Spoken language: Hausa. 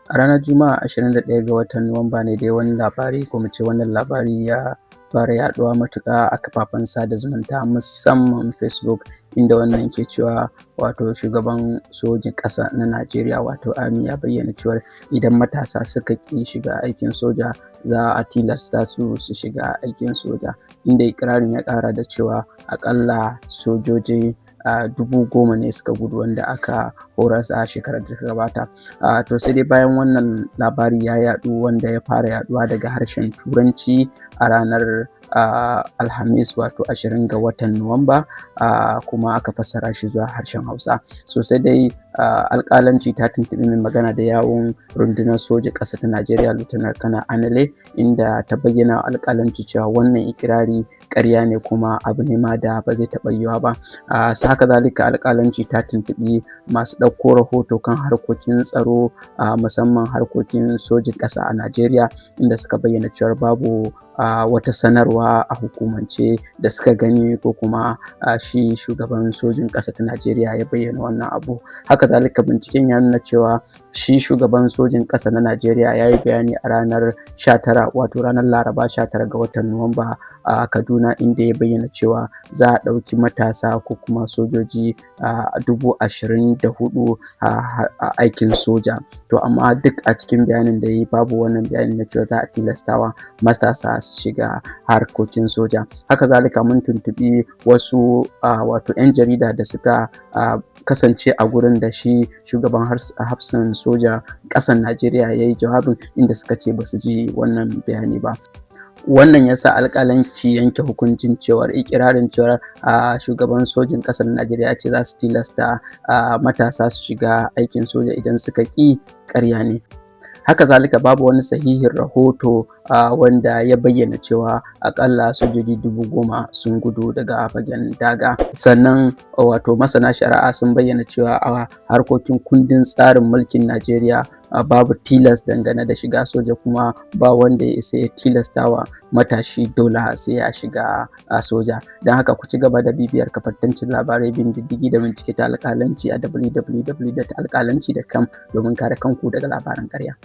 A ranar Juma'a 21 ga watan Nuwamba ne dai wani labari, ko mu ce wannan labari, ya fara yaɗuwa matuƙa a kafafen sada zumunta, musamman Facebook, inda wannan ke cewa wato shugaban sojin ƙasa na Najeriya, wato Army, ya bayyana cewar idan matasa suka ƙi shiga aikin soja, za a tilasta su su shiga aikin soja, inda iƙirarin ya ƙara da cewa aƙalla sojoji 10,000 ne suka gudu wanda aka horas a shekarar da ta gabata. To, sai dai bayan wannan labari ya yaɗu, wanda ya fara yaɗuwa daga harshen Turanci a ranar Alhamis, wato 20 ga watan Nuwamba, kuma aka fassara shi zuwa harshen Hausa. So sai dai Alƙalanci ta tuntuɓi mai magana da yawun rundunar soja ƙasa ta Najeriya, Lieutenant Colonel Anale, inda ta bayyana Alƙalanci cewa wannan ikirari ƙarya ne, kuma abu ne ma da ba zai taɓa yiwuwa ba. Haka zalika, Alƙalanci ta tuntuɓi masu ɗauko rahoto kan harkokin tsaro, musamman harkokin sojin ƙasa a Najeriya, inda suka bayyana cewar babu wata sanarwa a hukumance da suka gani ko kuma shi shugaban sojin ƙasa ta Najeriya ya bayyana wannan abu. Haka zalika, binciken ya nuna cewa shi shugaban sojin ƙasa na Najeriya ya yi bayani a ranar 19, wato ranar Laraba 19 ga watan Nuwamba, a Kaduna, inda ya bayyana cewa za a ɗauki matasa ko kuma sojoji 24,000 a aikin soja. To amma duk a cikin bayanin da ya yi, babu wannan bayani na cewa za a tilastawa matasa su shiga harkokin soja. Haka zalika, mun tuntuɓi wasu wato 'yan jarida da suka kasance a gurin da shi shugaban hafsan soja ƙasan Najeriya ya yi jawabin, inda suka ce ba su ji wannan bayani ba. Wannan ya sa Alƙalanci yanke hukuncin cewar ikirarin cewar shugaban sojin ƙasar Najeriya ce za su tilasta matasa su shiga aikin soja idan suka ƙi, ƙarya ne. Haka zalika, babu wani sahihin rahoto wanda ya bayyana cewa akalla sojoji 10,000 sun gudu daga fagen daga. Sannan wato masana shari'a sun bayyana cewa a harkokin kundin tsarin mulkin Najeriya babu tilas dangane da shiga soja, kuma ba wanda ya isa ya tilastawa matashi dole sai ya shiga soja. Don haka ku ci gaba da bibiyar kafar tantance labarai, bin diddigi da bincike ta Alƙalanci a www.alƙalanci.com domin kare kanku daga labaran ƙarya.